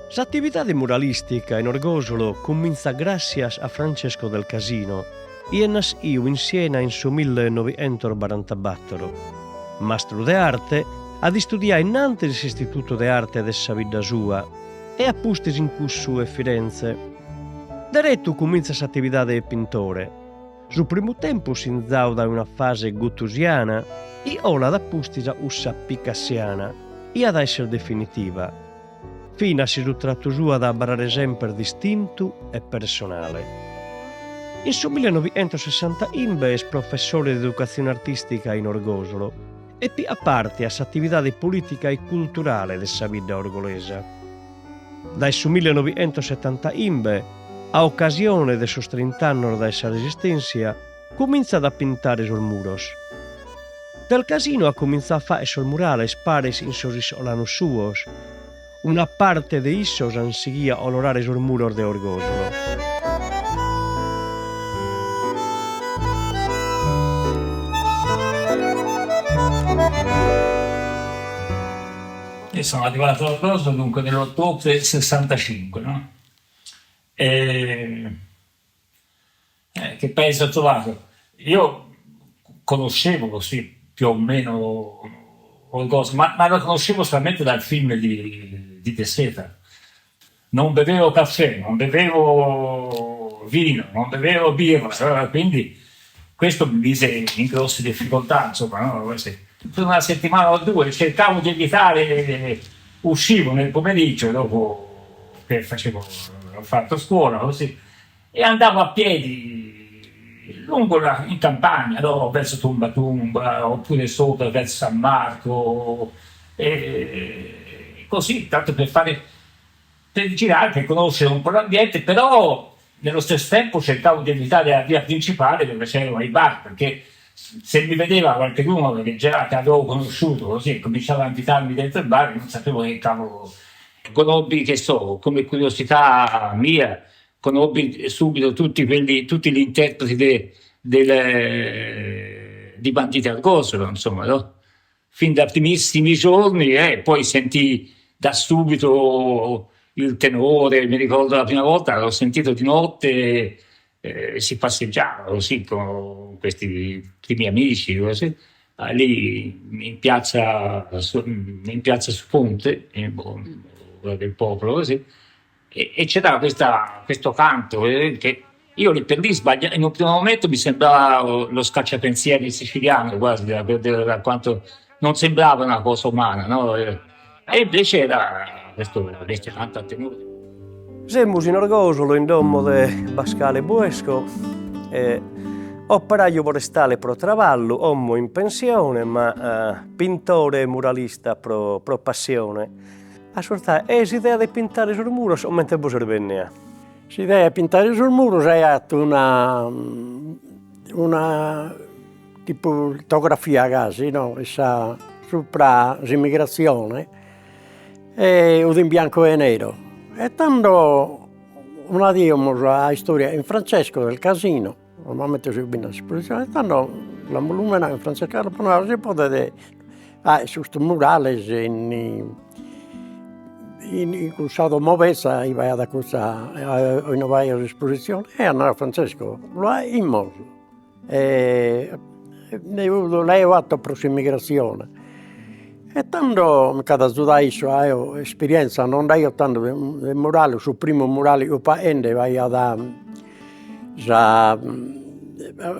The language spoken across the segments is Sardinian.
S'atividade muralìstica in Orgòsolo cumintzat gràssias a Francesco Del Casino, chi est naschiu in Siena in su millenoighentos-barantabator. Mastru de arte, at istudiau innantis in s'Istituto de Arte de sa bidda sua e a pustis in cussu 'e Firenze. Deretu cumintzat s'atividade 'e pintore. Su primu tempus sinzau dae una fase guttusiana chi 'olat a pustis a cussa picassiana, chi at a esser definitiva, finas si su tratu suo at a abarrare semper distintu e personale. In su millenoighentos-sessantachimbe est professore de educatzione artìstica in Orgòsolo e pigat parte a s'atividade polìtica e culturale de sa bidda orgolesa. Dae su millenoighentos-setantachimbe, a ocasione de sos trint'annos dae sa Resistèntzia, cumintzat a pintare sos muros. Del Casino at cumintzadu a fàghere sos murales paris chin sos iscolanos suos. Una parte de issos an sighidu a colorare sos muros de Orgòsolo. Io sono arrivato a Orgosolo dunque nell'ottobre del 65, no? E che paese ho trovato? Io conoscevo così più o meno Orgosolo, ma ma lo conoscevo solamente dal film di di De Seta. Non bevevo caffè, non bevevo vino, non bevevo birra, quindi questo mi mise in grosse difficoltà, insomma, no? Per una settimana o due cercavo di evitare, uscivo nel pomeriggio dopo che facevo, ho fatto scuola così, e andavo a piedi lungo la, in campagna, no? Verso Tumba Tumba, oppure sopra verso San Marco, e così, tanto per fare, per girare, per conoscere un po' l'ambiente, però nello stesso tempo cercavo di evitare la via principale dove c'erano i bar, perché se mi vedeva qualcheduno che già che avevo conosciuto così, cominciava a invitarmi dentro il bar, non sapevo che cavolo. Conobbi, che so, come curiosità mia, conobbi subito tutti quelli, tutti gli interpreti de, del, di Banditi a Orgosolo, insomma, no? Fin dai primissimi giorni e poi sentii da subito il tenore, mi ricordo la prima volta l'ho sentito di notte, eh, si passeggiava così con questi primi amici, così, lì in piazza, in piazza su Ponte, in, del popolo, così, e, e c'era questa, questo canto eh, che io lì per lì sbagliavo, in un primo momento mi sembrava lo scacciapensieri siciliano quasi, da, da, da quanto non sembrava una cosa umana, no? E invece era questo, questo canto a tenore. Semus in Orgosolo in domo de Pascale Buesco, operaju forestale pro traballu, como in pensione, ma pintore e muralista pro pro passione. Ascurta, e s'idea de pintare sos muros comente bos est bènnia? S'idea 'e pintare sos muros aiat una una tipu litografia casi no, issa supra s'immigratzione e fut in bianco e nero e tando una die amus a istoria in Francesco del Casino, normalmente seu benniu a s'esposizione e tando l'amus lumenau in Francesco, apo nau si podet fai custos murales in in cussa domo betza chi b'aiat cussa inue faghiaus s'esposizione e at nau Francesco lu 'aimus e l'aio fatu pro s'immigrazione e tando mi ch'at agiudau issu ca eo esperienza non nd'aio tando de murales, su primu murale chi fio faghende faghiat sa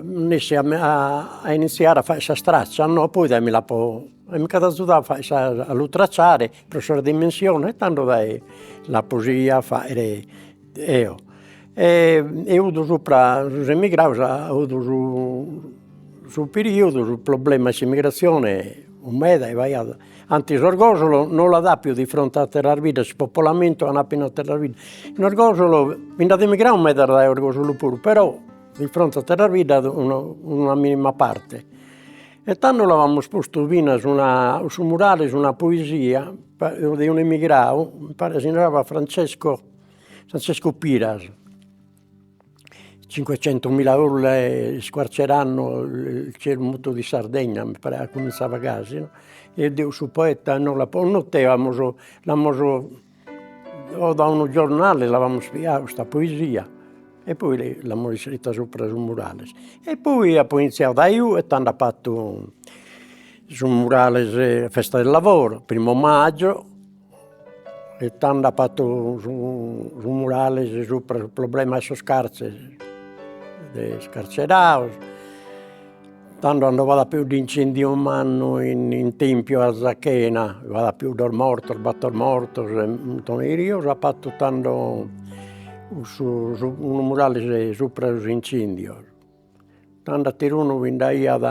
nessi a a iniziare a fai sas traccias no, poi dai mi l'apo e mi ch'at agiudau a fai sa a lu tracciare pro sas dimensiones e tando dai l'apo sighia a faghere eo. E 'udu supra sos emigrados 'udu su su periodu su problema 'e s'immigrazione fut meda e b'aiat, antis Orgosolo non l'at apiu di fronte a ateras biddas, s'ispopolamentu an apiu in ateras biddas, in Orgosolo bi nd'at emigradu medas dae Orgosolo puru, però di fronte a ateras biddas una minima parte. E tando l'amus postu finas una su murales una poesia de un'emigradu, mi paret si narabat Francesco Francesco Piras, cinquecentomila urla squarceranno il cielo muto di Sardegna, mi paret cuminzabat gasi no, e deu su poeta non l'apo connotu e amus l'amus. o da unu giornale l'amus pigadu custa poesia e poi l'amus iscrita subra sos murales. E poi apo iniziadu dae igue e tando apo fatu su murales festa del lavoro, primo maggio E tando apo fatu su su murales supra su problema 'e sos carceres, de is carcerados, tando cando b'at apiu un'incendiu mannu in in Tempio a Arzachena, b'at apiu dos mortos, battor mortos e u' muntone 'e 'erios, apo fatu tando cussu unu murales supra sos incendios Tando aterunu bi nd'aiat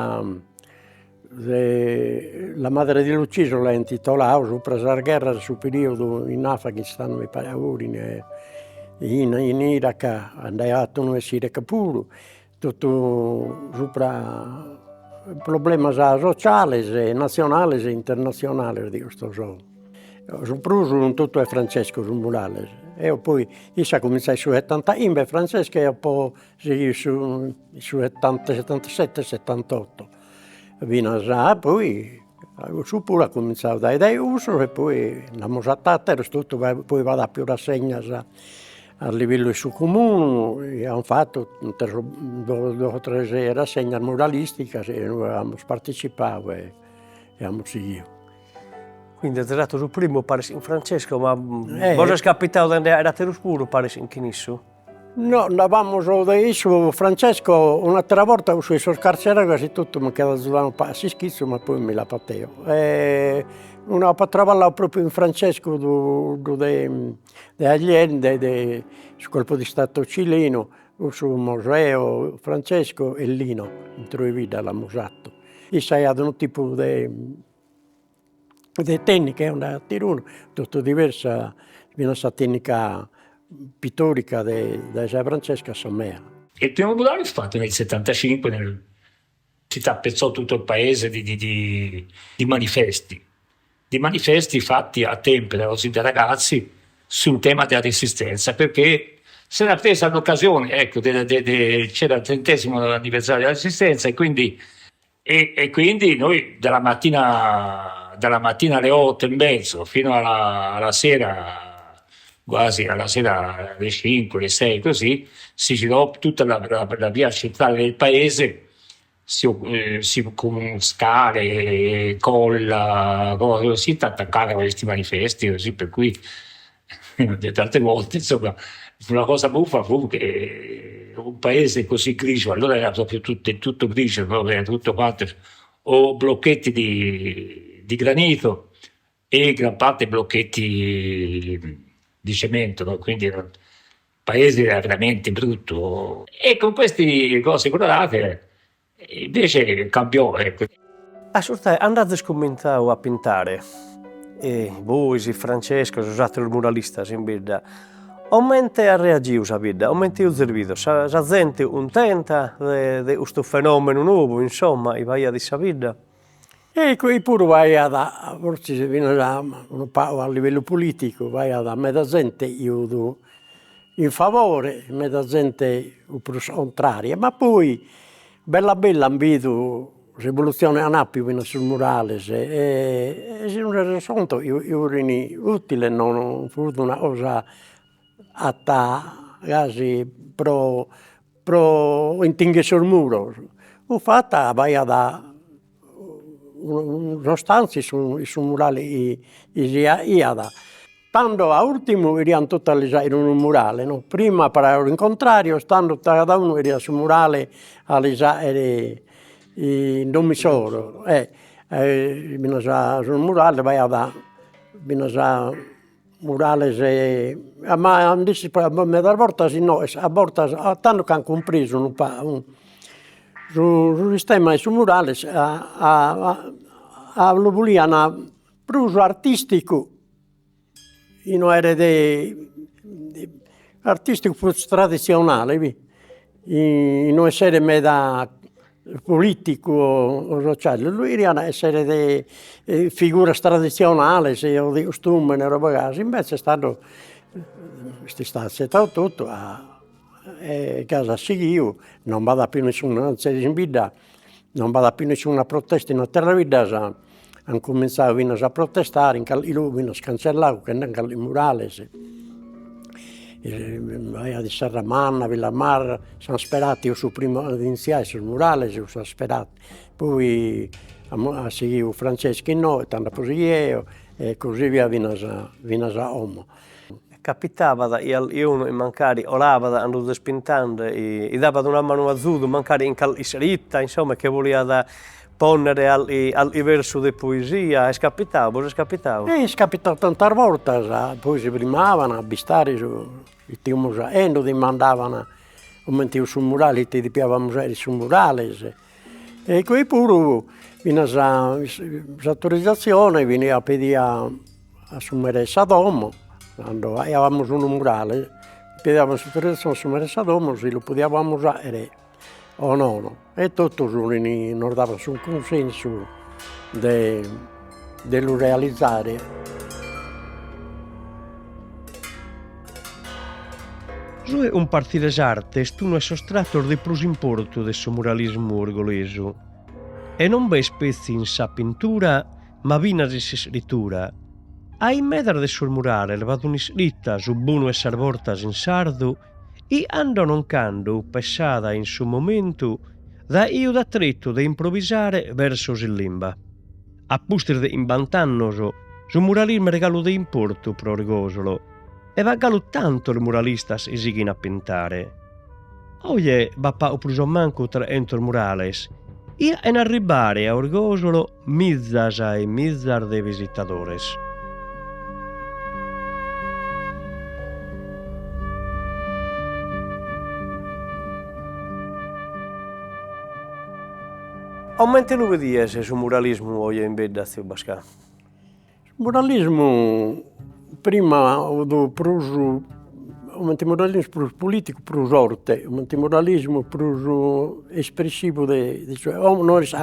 de la madre dell'ucciso l'aia intitoladu supra sas gherras de su periodu in Afghanistan mi paret puru in in Iraq, nd'aia fatu unu 'e s'Iraq puru, totu supra problemas sociales, natzionales e internatzionales de custos Su prus sun totu 'e Francesco sos murales, eo poi isse at cominzadu in su setantachimbe Francesco e eo apo sighiu su su setantasette setantotto, finas a poi cussu puru at cominzadu dai dai cussos e poi nd'amus fatu ateros totu poi b'at apiu rassegnas a livellu 'e su comunu e an fatu tres duas o tres rassegnas muralisticas e inue amus partecipadu e amus sighiu. Quindi azis fatu su primu paris chin Francesco, ma bos est capitadu de nde aer ateros puru paris chin issu? No, nd'abamus de issu, Francesco, un'atera borta cussu 'e sos carcerados casi totu mi ch'at azudadu unu pagu a s'ischizzu, ma poi mi l'apo fatu eo. Unu apo traballau propriu cun Francesco cuddu de de Allende, de su colpo di stato cilenu, cussu Moseo, Francesco e Lino, intro 'e bidda l'amus fatu. Isse aiat unu tipu de de tecnica, eo nd'aia aterunu, totu diversa, finas sa tecnica pittorica de dae sa 'e Francesco a sa mea. Il primo murale fu fatto nel settantacinque nel si tappezzò tutto il paese di di di di manifesti, di manifesti fatti a tempera così da ragazzi sul tema della resistenza perché s'era presa l'occasione ecco de de de c'era il trentesimo anniversario della resistenza e quindi E, e quindi noi dalla mattina, dalla mattina alle otto e mezzo fino alla, alla sera, quasi alla sera alle 5, alle 6 così, si girò tutta la, la, la via centrale del paese si, eh, si, con scale, colla, cose così, attaccava questi manifesti così, per cui tante volte insomma una cosa buffa fu che un paese così grigio, allora era proprio tutto, tutto grigio, proprio, era tutto quanto, o blocchetti di, di granito e gran parte blocchetti di cemento, no? quindi il paese era veramente brutto e con queste cose colorate invece cambiò, ecco. Ascurtai, cando azis cumintzadu a pintare, e bois, Francesco, sos ateros muralistas in bidda, comente at reagidu sa bidda, comente azis bidu, sa sa zente cuntenta de de custu fenomenu nou, insomma, chi b'aiat in sa bidda? E qui puru b'aiat, fortzis finas unu pagu a livellu politicu, b'aiat meda zente chi 'ut in favore, meda zente prus contraria, ma poi bella bella an bidu s'evolutzione an apiu finas sos murales e si sun resos contu chi furint utiles, non fut una cosa 'atta gasi pro pro intingher sos muros, fut fata b'aiat una sostanzia in su in su murale chi si 'aiat Tando a urtimu cherian totu a lis 'aere unu murale no, prima paraian contrarios, tando cada unu cheriat su murale a lis 'aere in domo issoro e finas sos murales b'aiat finas murales ma nd'ischis medas bortas no, a bortas tando ch'an cumpresu unu pagu su su sistema 'e su murales a a lu bolian prus artisticu chi no eret artisticu prus traditzionale mi, chi no esseret meda politicu o sociale, lu cherian esseret figuras traditzionales o de costumene roba gasi, imbetzes tando est istadu atzetadu totu e gasi at sighiu, non b'at apiu nisciunu, antzis in bidda non b'at apiu nisciuna protesta, in ateras biddas an cuminzadu finas a protestare, in calchi logu finas cancellau che nd'an calchi murales. B'aiat in Serramanna, Villamarra, San Sperati su primu a initziai sos murales, San Sperati, poi at sighiu Francesco inoghe, tando apo sighiu eo e così via finas finas a como. Capitabat chi unu mancari 'olabat cando ses pintande e dabat una manu azudu mancari in calchi iscritta insomma che boliat ponnere calchi calchi versu de poesia, est capitadu, bos est capitadu? Est capitadu tantas bortas, poi si frimmaban a bistare su ite 'imus 'aende, dimandaban comente 'it su murale, ite depiamus 'aere in sos murales e poi puru finas s'autorizzazione beniat pedia a su mere 'e sa domo, cando 'aiamus unu murale, pediamus s'autorizzazione a su mere 'e sa domo si lu podiamus 'aere o nono, e totus nos daban su cunsensu de de lu realizare. Su 'e cumpartzire s'arte est unu 'e sos tratos de prus importu de su muralismu orgolesu, e non b'est petzi in sa pintura ma finas in s'iscritura. A in medas de sos murales b'at un'iscrita, su bonu 'e sas bortas in sardu, chi cando non cando pessada in su momentu dae chie at tretu de improvisare versos in limba. A pustis de chimbant'annos su muralismu est galu de importu pro Orgosolo e b'at galu tantos muralistas chi sighin a pintare. Oje b'at pagu prus o mancu treghentos murales chi 'achen arribbare a Orgosolo mizas e mizas de visitadores. Comente lu bidies su muralismu oje in bidda, tziu Pascà? Su muralismu prima 'ut prus comente muralismu prus politicu prus forte, comente muralismu prus espressivu de de su como no est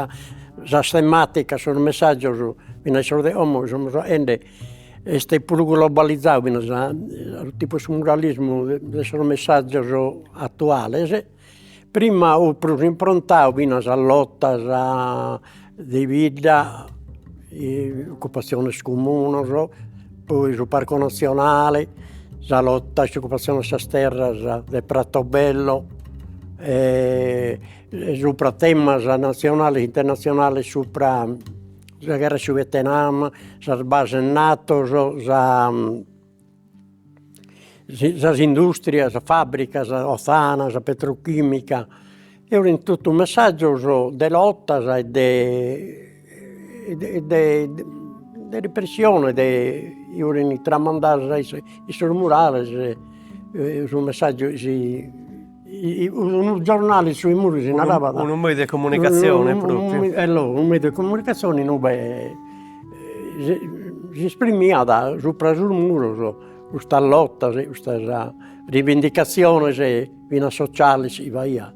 sas tematicas, sos messaggios finas sos de como semus 'aende est prus globalizadu finas su tipu 'e su muralismu de sos messaggios attuales, prima 'ut prus improntadu finas a lottas de bidda, occupaziones comunos, poi su parco nazionale, sa lotta a s'occupazione 'e sas terras de Pratobello e subra temas nazionales internazionales subra sa gherra 'e su Vietnam, sas bases natos, sa sas industrias, fabbricas, Othana, sa petrochimica, e fiant totu messaggios de lottas e de de de repressione de chi 'olint tramandadas in sos murales su messaggiu si unu giornale su muru si narabat Unu mediu de comunicatzione propriu. Unu mediu de comunicatzione inube si esprimiat subra sos muros custas lotas e custas rivendicatziones finas sociales chi b'aiat.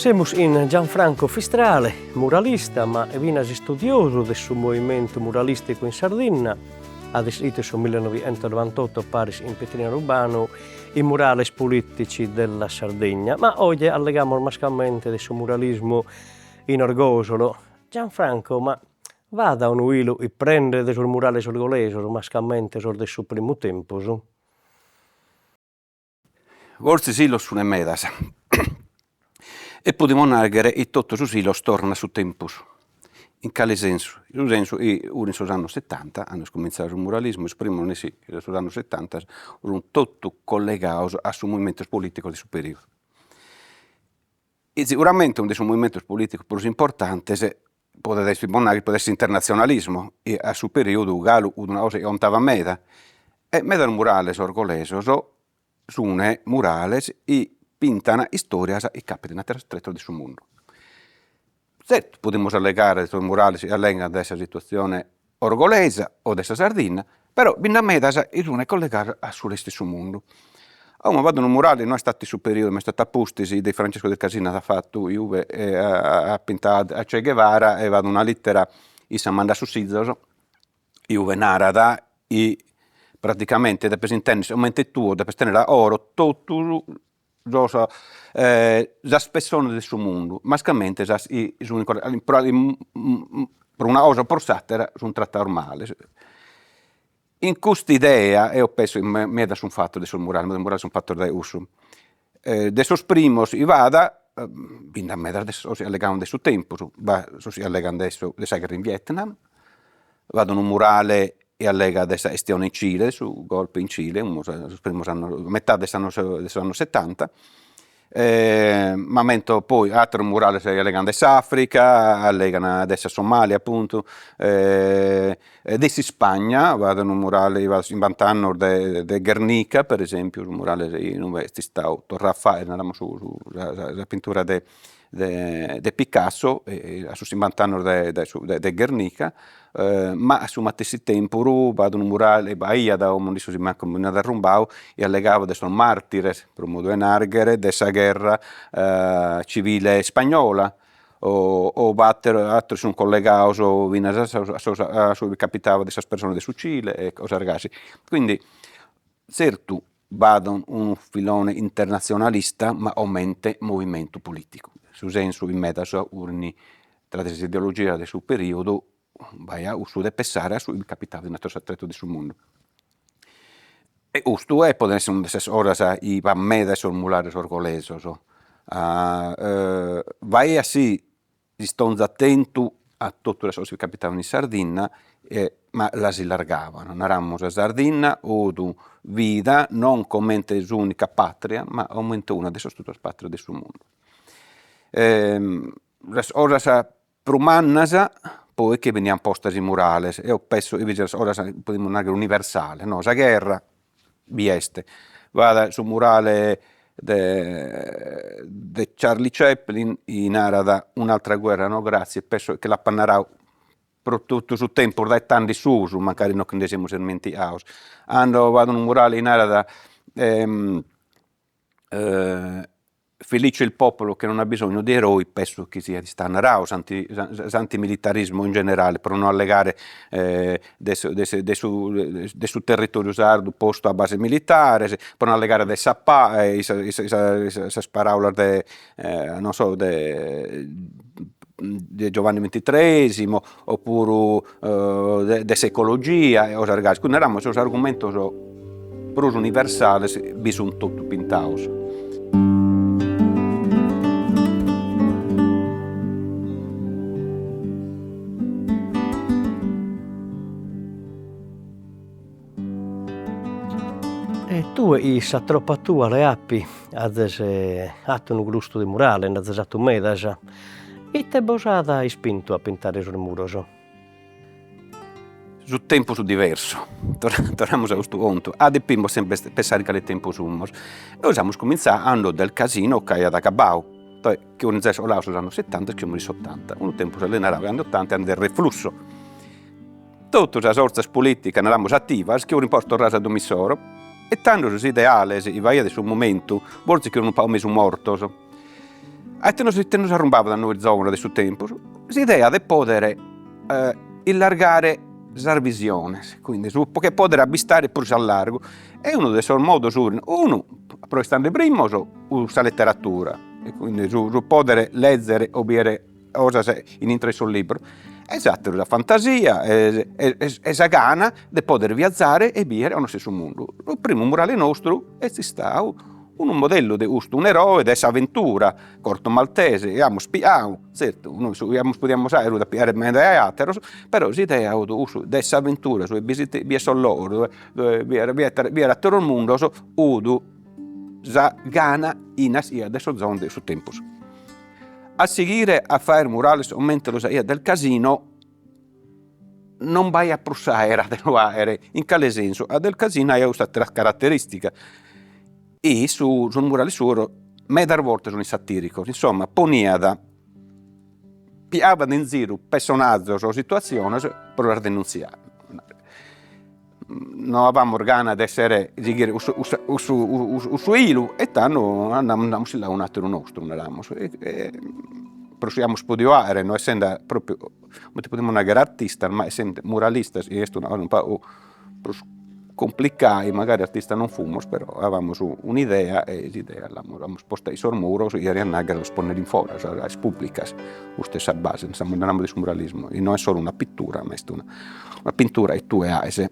Semus chin Gianfranco Fistrale, muralista ma finas istudiosu de su moimentu muralìsticu in Sardinna, at iscritu in su millenoighentos paris chin Pietrina Rubanu I murales politici della Sardegna, ma oje allegamus mascamente de su muralismu in Orgosolo. Gianfranco, ma b'at unu 'ilu chi prendet sos murales orgolesos, mascamente sos de su primu tempus? Fortzis 'ilos sun medas e podimus narghere chi totu sos 'ilos torran a su tempus. In cale sensu? In su sensu chi in sos annos setanta, cando est cumintzadu su muralismu, is primos nessi de sos annos setanta, sun totu collegados a sos movimentos politicos de su periodu. E siguramente unu de sos movimentos politicos prus importantes podet esser, podimus narrer, podet esser s'internazionalismu, chi a su periodu galu fut una cosa chi contabat meda, e medas murales orgolesos sun murales chi pintan istorias chi capitan in ateros tretos de su mundu. Zertu podimus allegare de sos murales chi allegan de sa situatzione orgolesa o de sa Sardinna, però bi nd'at medas chi sun collegadas a su restu 'e su mundu. Como b'at unu murale, no est istadu in su periodu, ma est istadu a pustis, de Francesco del Casino at fatu in ue at pintadu a Che Guevara e b'at una littera isse at mandadu a sos fizos, in ue narat chi praticamente depes intender comente tue depes tenner a coro totu sos sas pessones de su mundu, mascamente sas chi sun pro una cosa o pro s'attera sun tratados male. In custa idea eo penso chi meda sun fatos de sos murales, medas murales sun fatos dae cussu, de sos primos chi b'at bi nd'at medas de sos chi allegaban de su tempus, b'at sos chi allegan de su de sa gherra in Vietnam, b'at unu murale chi allegat de sa chistione in Cile, su golpe in Cile, sos primos annos, metade de sos de sos annos setanta, m'ammento poi ateros murales chi allegan de s'Africa, allegan de sa Somalia appuntu, de s'Ispagna, b'at unu murale chi b'at chimbant'annos de de Guernica per esempiu, su murale inue est istadu torradu a fagher, naramus su su sa sa pintura de de Picasso a sos chimbant'annos de de su de Guernica, ma a su matessi tempus b'at unu murale, b'aiat, como no isco si mancu nd'at arrumbadu, chi allegabat de sos martires, pro modu 'e narghere, de sa gherra civile ispagnola, o o b'at ateros sun collegados finas a sos a sos a su chi capitabat de sas personas de su Cile e cosas gasi. Quindi zertu B'at unu filone internatzionalista, ma comente movimentu polìticu, in su sensu chi medas unu tra de sas ideologias de su perìodu b'aiat cussu de pessare a su chi capitabat in ateros tretos de su mundu. E custu e podet esser una de sas cosas chi b'at meda in sos murales orgolesos, b'aiat si S'istonzu atentu a totu sas cosas chi capitaban in Sardinna e ma las illargaban, naramus sa Sardinna 'ut bida non comente s'unica patria, ma comente una de sas totu sas patrias de su mundu. Sas cosas prus mannas poi che benian postas in murales, eo penso chi bi sian sas cosas, podimus narrer universales, no, sa gherra bi est, b'at su murale de de Charlie Chaplin chi narat un'altra guerra no grazie, penso chi l'apat naradu pro totu su tempus dae tando in susu, mancari no che nde semus ismentigados. Cando b'at unu murale chi narat Felice il popolo che non ha bisogno di eroi, penso chi siat istadu naradu s'anti s'antimilitarismu in generale, pro no allegare de su de su de su de su territoriu sardu postu a bases militares, pro no allegare de sa paghe sas paraulas de non so de de Giovanni ventitresimo, opuru de s'ecologia e cosas gasi, quindi naramus sos argumentos prus universales bi sunt totu pintados. E tue chin sa tropa tua Leapi azes 'atu unu grustu de murales, nd'azes 'atu medas. Ite bos at ispintu a pintare sos muros? Su tempus diversu, torramus a custu contu, a depimus sempre pensare in cale tempus semus. Nois amus cumintzadu cando Del Casino ch'aiat agabbadu, chi fin già colados sos annos setanta e semus in s'otanta, unu tempus li naramus anni ottanta anni del reflusso. Totu sas fortzas politicas, naramus ativas, chi furint postas torradas a domo issoro, e tando sos ideales chi b'aiat in su momentu, fortzis chi unu pagu mesu mortos. Ite nos ite nos arrumbabat a nois zovanos de su tempus? S'idea de podere illargare sas visiones, quindi su che podere abbistare prus a largu e unu de sos modos unu pro istare primos sa letteratura e quindi su su podere lezere o biere cosas in intro 'e sos libros e s'atteru sa fantasia e e sa gana de podere viazare e biere comente est su mundu. Su primu murale nostru est istadu unu modellu de custu, un'eroe de s'aventura, Corto Maltese, e amus piau, zertu, nois su chi amus podiamus aer fut a piare meda 'e ateros, però s'idea fut cussu de s'aventura, su 'e bier sos logos, de bier bier ateros mundos, fut sa gana chi naschiat de sos zovanos de su tempus. A sighire a faer murales comente los aiat Del Casino non b'aiat prus s'aera de lu aere, in cale sensu, a Del Casino aiat custa atera carateristica, chi su sos murales suos medas bortas sun satiricos, insomma poniat, piabat in ziru pessonazos o situatziones pro las denuntziare. No avamus gana de essere sighire cussu cussu cussu 'ilu e tando andamus nd'amus un'atteru nostru naramus e pro su chi amus podiu aere no essende propriu comente podimus narrer artistas ma essende muralistas chi est una cosa unu pagu prus cumplicada magari artistas non fumus però avamus un'idea e s'idea l'amus l'amus posta in sos muros chi cheriat narrer los ponner in foras a is pubblicas, custa est sa base naramus de su muralismu, chi no est solu una pittura ma est una Una pintura chi tue aes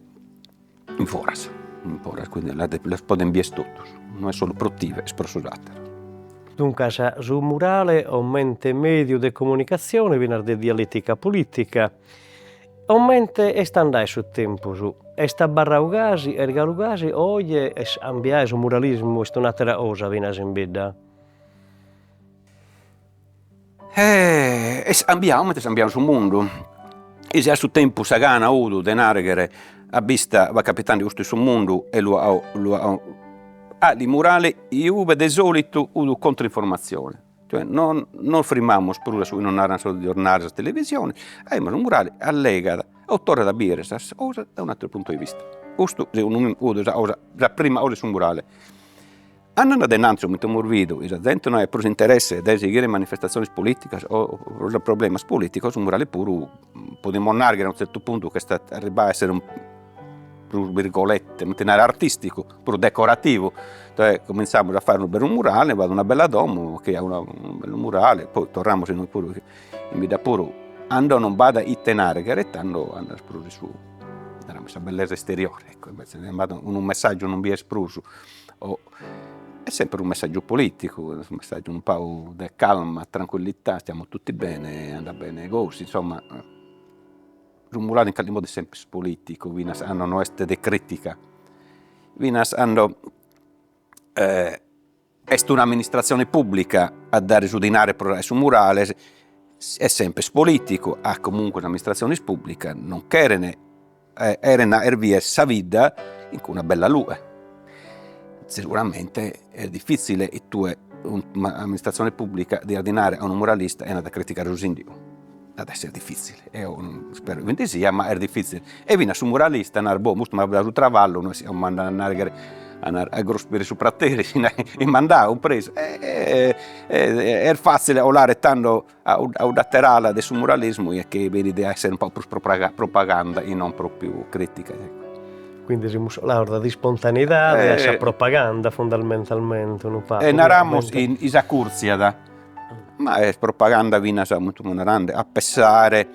in foras, in foras, quindi la poden bier totus, no est solu pro tie, est pro sos ateros. Duncas su murale comente mèdiu de comunicatzione finas de dialètica polìtica, comente est andadu su tempus, est abarradu gasi, est galu gasi o oje est cambiadu su muralismu, est un'àtera cosa finas in bidda? Est cambiadu comente est cambiadu su mundu, e si a su tempus sa gana 'udu de narrer abbista b'at capitende custu in su mundu e lu lu a li murale inube de solitu 'udu controinformatzione, cioè non nos frimmamus prus a su chi nos naran sos giornales sas televisiones, aimus unu murale allegat o torrat a biere sas cosas dae un'atteru puntu 'e vista, custu segundu mie 'udu sa cosa sa prima cosa 'e su murale Andende a innantis comente amus bidu chi sa zente no aiat prus interesse de sighire manifestatziones politicas o problemas politicos, su murale puru podimus narrer a unu tzertu puntu ch'est arribbadu a essere prus virgolette, comente nare artisticu, prus decorativu, cioè comintzamus a fagher unu bellu murale, b'at una bella domo chi at unu bellu murale, poi torramus inoghe puru in bidda puru, cando non b'at ite narrer, tando andas prus in su, naramus, sa bellesa esteriore, ecco, invece b'at unu messaggiu non bi est prus O est sempre unu messaggiu politicu, unu messaggiu unu pagu de calma, tranquillità, stiamo tutti bene, andat bene gosi, insomma su murale in calchi modu est sempre politicu, finas cando no est de critica, finas cando est un'amministratzione pubblica a dare su dinare pro fagher su murale, est sempre politicu, a comunque s'amministratzione pubblica non cheren cheren aer bier sa bidda in una bella lughe. Seguramente est difitzile chi tue un'amministratzione pubblica dias dinare a unu muralista e andat a criticare su sindigu, at esser difitzile, eo ispero chi bi nde siat, ma est difitzile, e finas su muralista narat, boh custu m'at dadu su traballu, no est chi m'andat a narrer a gruspire su prateri, mandadu cumpresu, est fatzile 'olare tando a un'ater'ala de su muralismu e chi benit a essere un pagu prus propaganda e non propriu critica. Quindi semus colados de s'ispontaneidade a sa propaganda fundamentalmente unu pagu. E naramus chi s'acurtziat, ma est propaganda finas comente fio narende a pessare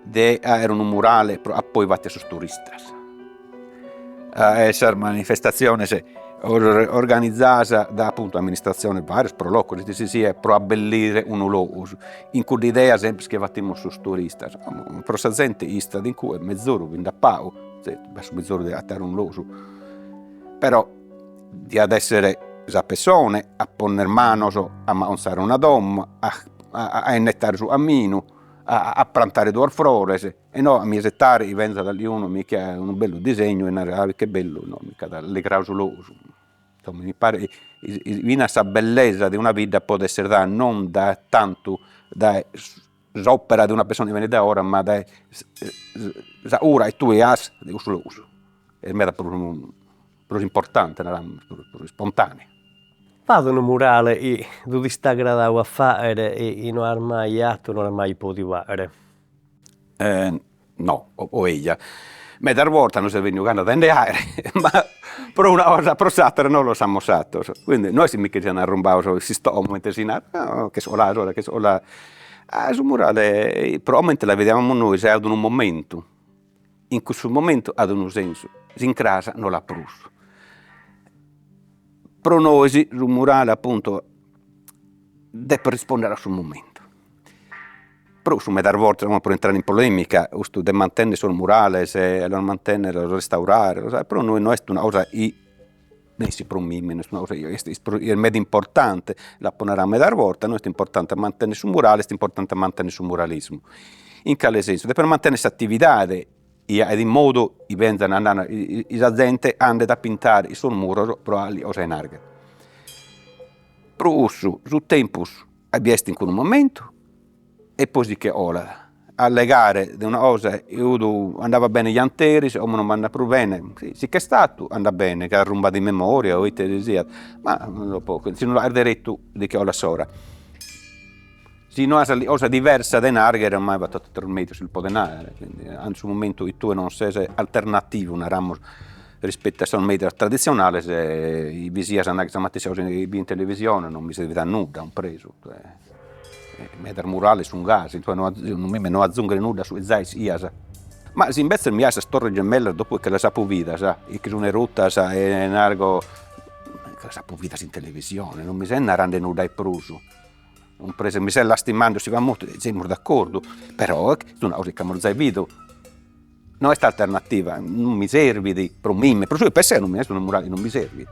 de aere unu murale pro a poi fatu a sos turistas e sas manifestatziones organizadas da appuntu amministratziones varias pro loco ite si siat pro abbellire unu logu in cudda idea sempre chi fatimus sos turistas pro sa zente istat in cue mezoru bi nd'at pagu b'at su mezoru de agatare unu logu però diat essere sa pessone a ponner manos a aconzare una domo a a innettare su caminu a prantare duos frores E no a mi isettare chi benzat aliunu mi chi unu bellu disegnu e narat ah che bellu, no, mi ch'at allegradu su logu. Insomma mi paret chi finas sa bellesa de una bidda podet essere dada non dae tantu dae s'opera de una pessone chi benit dae 'ora, ma dae sa cura chi tue as de cussu logu. Est meda prus prus importante, naramus, prus ispontanea. B'at unu murale chi t'est agradadu a fàghere e chi no as mai 'atu, no as mai pòdiu fàghere? No, o eja. Medas bortas nos est benniu gana de nde 'àere, ma pro una cosa o pro s'atera no los amus 'atos, quindi no est chi mi che sian arrumbados in s'istomo, comente si narat, no, ch'est 'oladu s'ora, ch'est 'oladu. Ah su murale pro comente la bidiamus nois aiat unu momentu, in cussu momentu at unu sensu, s'incras no l'at prus. Pro nois su murale appuntu depet rispondere a su momentu. Pro cussu medas bortas, como pro intrare in polemica, custu de mantenner sos murales e los mantenner, los restaurare, pro nois no est una cosa chi, nessi pro mimmi, no est una cosa chi est est meda importante, l'apo naradu medas bortas, no est importante a mantenner su murale, est importante a mantenner su muralismu. In cale sensu, depes mantenner s'atividade chi at in modu chi benzan andende chi sa zente andet a pintare in sos muros pro 'osai nargher. Pro cussu su tempus bi est in cuddu momentu e poi si che 'olat. Allegare de una cosa chi 'udu andabat bene gianteris, como non b'andat prus bene, si si ch'est 'atu andat bene, ca arrumbat in memoria o ite si siat, ma dopo si non lu 'aghes deretu si che 'olat s'ora. Si no as cosa diversa de nargher ormai b'at ateros medios si lu podet narrer, quindi in su momentu chi tue non ses alternativu naramus rispettu a sos medios tradizionales bi sias a narrer sa matessi cosa chi bi in televisione non mi servit a nudda, cumpresu, medas murales sun gasi, tue no no azunghes nudda a su chi zai ischias. Ma si imbetzes mi 'aes sas torres gemellas dopo che las apo bidas e chi sun ruttas e nargo, las apo bidas in televisione, non mi ses narende nudda 'e prus Cumpresu, mi ses lastimande si b'at mortu, semus d'accordu, però est una cosa chi amus giai bidu, no est alternativa, non mi servit pro mimmi, pro su chi penso eo non mi est unu murale chi non mi servit.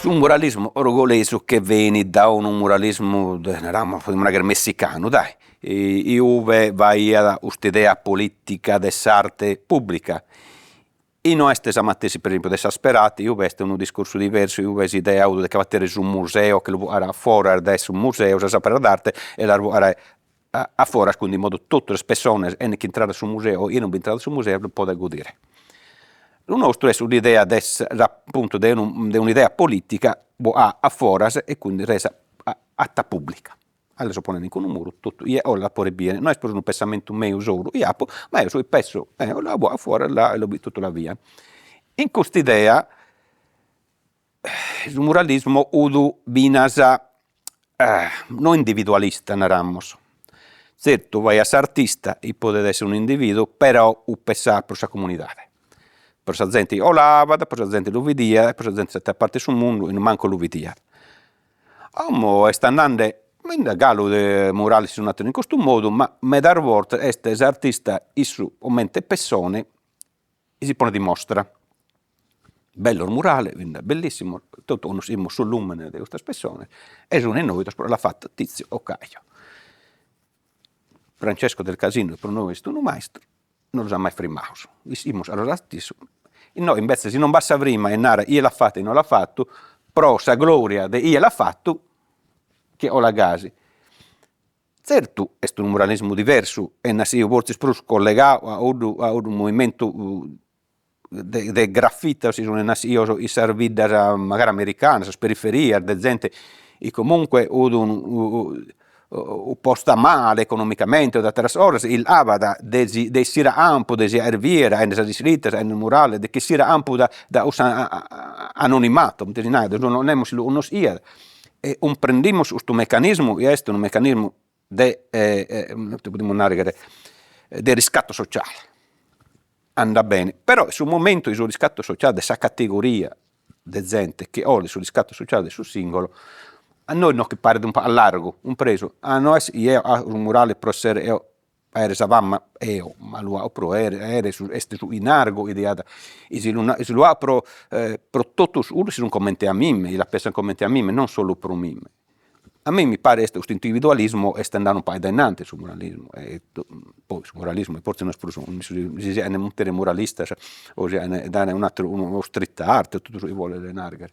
Su muralismu orgolesu che benit da unu muralismu, naramus, podimus narrer messicanu dai, ue b'aiat custa idea politica de s'arte pubblica, e no est sa matessi per esempiu de sa Sperati ue est unu discursu diversu, ue s'idea 'ut de che batire su museo, che lu bogare a foras dae su museo sas operas d'arte e las bogare a foras quindi in modu totu sas pessones 'enen ch'intrare a su museo o chie non b'intrat a su museo lu podet godire. Lu nostru est un'idea de appuntu de unu de un'idea politica boà a foras e quindi resa ata pubblica. La so ponende in unu muru totu chie 'olet la podet biere, no est prus unu pessamentu meu solu chi apo, ma eo su chi pesso eo la bogo a foras e lu totu la bian. In custa idea Su muralismu 'ut finas no individualista, naramus, tzertu b'aiat s'artista chi podet esser un'individuu, però 'ut pessadu pro sa comunidade, pro sa zente chi 'olabat, pro sa zente chi lu bidiat e pro sa zente de s'atera parte 'e su mundu chi mancu lu bidiat. Como est andende, galu de murales si sun ateros in custu modu, ma medas bortas est s'artista issu comente pessone chi si ponet in mostra. Bellos murales, bi nd'at bellissimos, totu connoschimus su lumene de custas pessones e sun nodidos pro l'at fatu Tizio o Caio. Francesco del Casino pro nois est unu maistru, non los at mai frimmados, ischimus a los artistas, inoghe imbetzes si non b'at sa frima e narat chie l'at fatu e non l'at fatu, pro sa gloria de chie l'at fatu, chi 'olat gasi. Tzertu est unu muralismu diversu e nassiu fortzis prus collegau a cuddu a cuddu movimentu de de grafitos chi sun nassios in sas biddas magari americanas, sas periferias de zente chi comunque 'ut unu posta male economicamente o de ateras cosas e abat de si de essire a campu de si 'aer bier 'aende sas iscritas 'aende murales de ch'essire a campu da da cussa anonimato comente si narat nemos si lu connoschiat E cumprendimus custu mecanismu chi est unu mecanismu de ite podimus narrer de riscatto sociale, andat bene, però in su momentu chi su riscatto sociale de sa categoria de zente chi 'olet su riscatto sociale de su singolo, a nois nos che paret unu pagu a largu, cumpresu, a no est chi eo 'aco su murale pro essere eo aere sa fama eo, ma lu 'aco pro aere su est su chi nargo chi diat si lu si lu 'aco pro pro totus cuddos chi sun comente a mimmi, chi la pessan comente a mimmi, non solu pro mimmi. A mei mi paret est custu individualismu est andadu unu pagu a dainanti su muralismu e poi su muralismu fortzis no est prus si sian mutire muralistas o sian dare un'ateru unu street art o totu su chi boles narrer.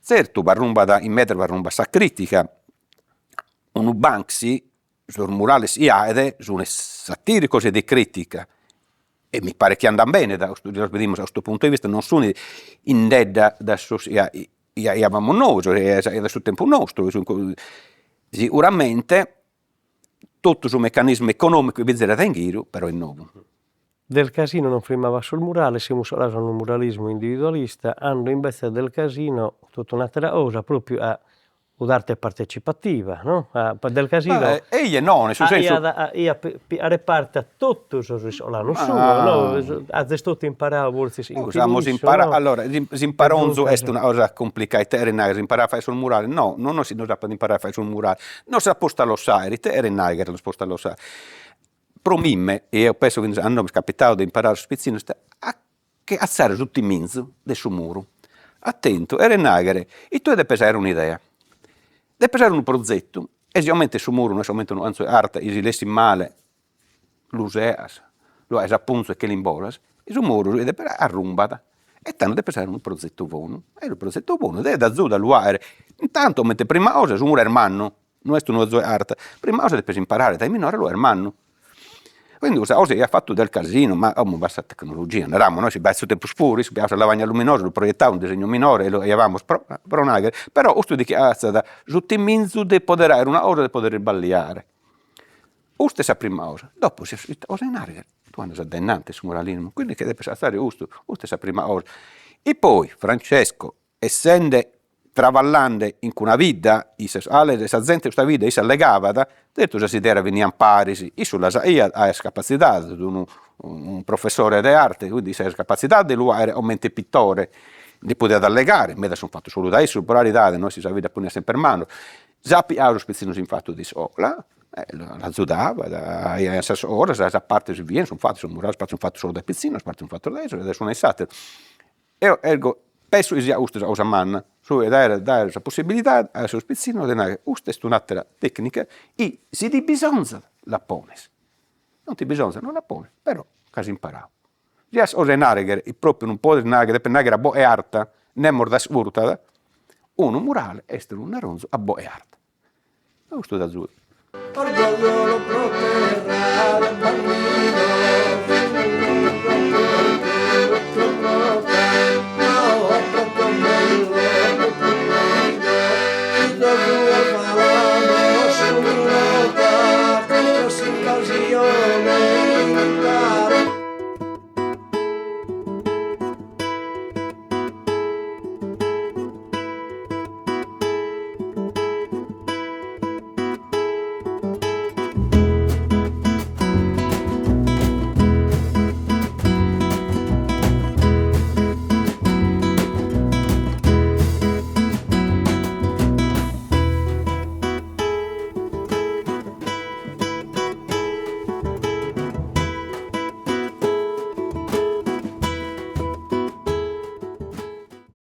Zertu b'arrumbat in medas b'arrumbat sa critica, unu Banksy sos murales chi 'aet sun satiricos e de critica e mi paret chi andan bene da custu los bidimus da custu puntu 'e vista non sun indedda da sos chi 'aiamus nois de su tempus nostru, siguramente totu su meccanismu economicu chi bi zirat in ghiru però est nou. Del Casino non frimabat sos murales, semus colados a unu muralismu individualista, ando imbetzes Del Casino totu un'atera cosa, propriu a un'arte partecipativa, no? Del Casino Eja e no, in su sensu aiat piare parte a totu sos iscolanos suos, no? Azes totu imparadu fortzis in Amus imparadu, allora, s'imparonzu est una cosa cumplicada, ite cheret narrer, imparare a fagher sos murales, no, non nos apat imparadu a fagher sos murales, nos at postu a los fagher, ite cheret narrer nos postu a los fagher Pro mimme, e eo penso chi a nois est capitadu de imparare a sos pitzinnos, a che atzare su timinzu de su muru. Atentu, cheret narrer chi tue depes aer un'idea, depes aer unu prozetu, e sigomente su muru no est comente unu 'anzu 'e carta chi si l'essit male lu seas, lu 'aes a punzu e che l'imbolas, su muru si depet arrumbat e tando depes aer unu prozetu bonu, e unu prozetu bonu Deu t'azudat a lu 'aere, intantu comente prima cosa su muru est mannu No est unu 'azu 'e carta. Prima cosa depes imparare dae minore a lu 'aer mannu. Quindi custa cosa chi at fatu Del Casino, ma como b'at sa tecnologia, naramus, no, si b'aiat su tempus puru, issu piaiat sa lavagna luminosa, lu proietaiat unu disegnu minore e lu 'aiamus pro pro narrer, però custu ti che 'atzat su timinzu de poder 'aer una cosa de poder isballiare. Custa est sa prima cosa, dopo si ite cosa 'e narrer, tue andas a dae innanti su muralismu, quindi che depes atzare custu, custa est sa prima cosa. E poi Francesco Essende travallande in cuna bidda, issa cale sa zente 'e custa bidda isse allegabat, zertu sas ideas benian paris, issu las aiat aiat sa capatzidade, fit unu unu professore de arte, quindi isse aiat sa capatzidade de lu 'aere comente pitore, nde podiat allegare, meda sun fattos solu dae issu, pro caridade, no est chi sa bidda poniat semper manu, s'at piadu sos pitzinnos in fatu de iscola, l'azudabat, aiat sas oras, sas partes si fian, sun fattos, sos murales parte sun fattos solu dae pitzinnos, parte sun fattos dae issos e dae s'unu e s'atteru Eo ergo penso chi siat custa sa cosa manna, su 'e dare dare sa possibilidade a sos pitzinnos de narrer custa est un'attera tecnica chi si ti bisonzat la pones, non ti bisonzat non la pones, però ch'as imparadu. Si as cosa 'e narrer e propriu non podes narrer, depes narrer a boghe arta, nemos t'ascurtat, unu murale est unu naronzu a boghe arta. Custu t'azudat. Orgosolo.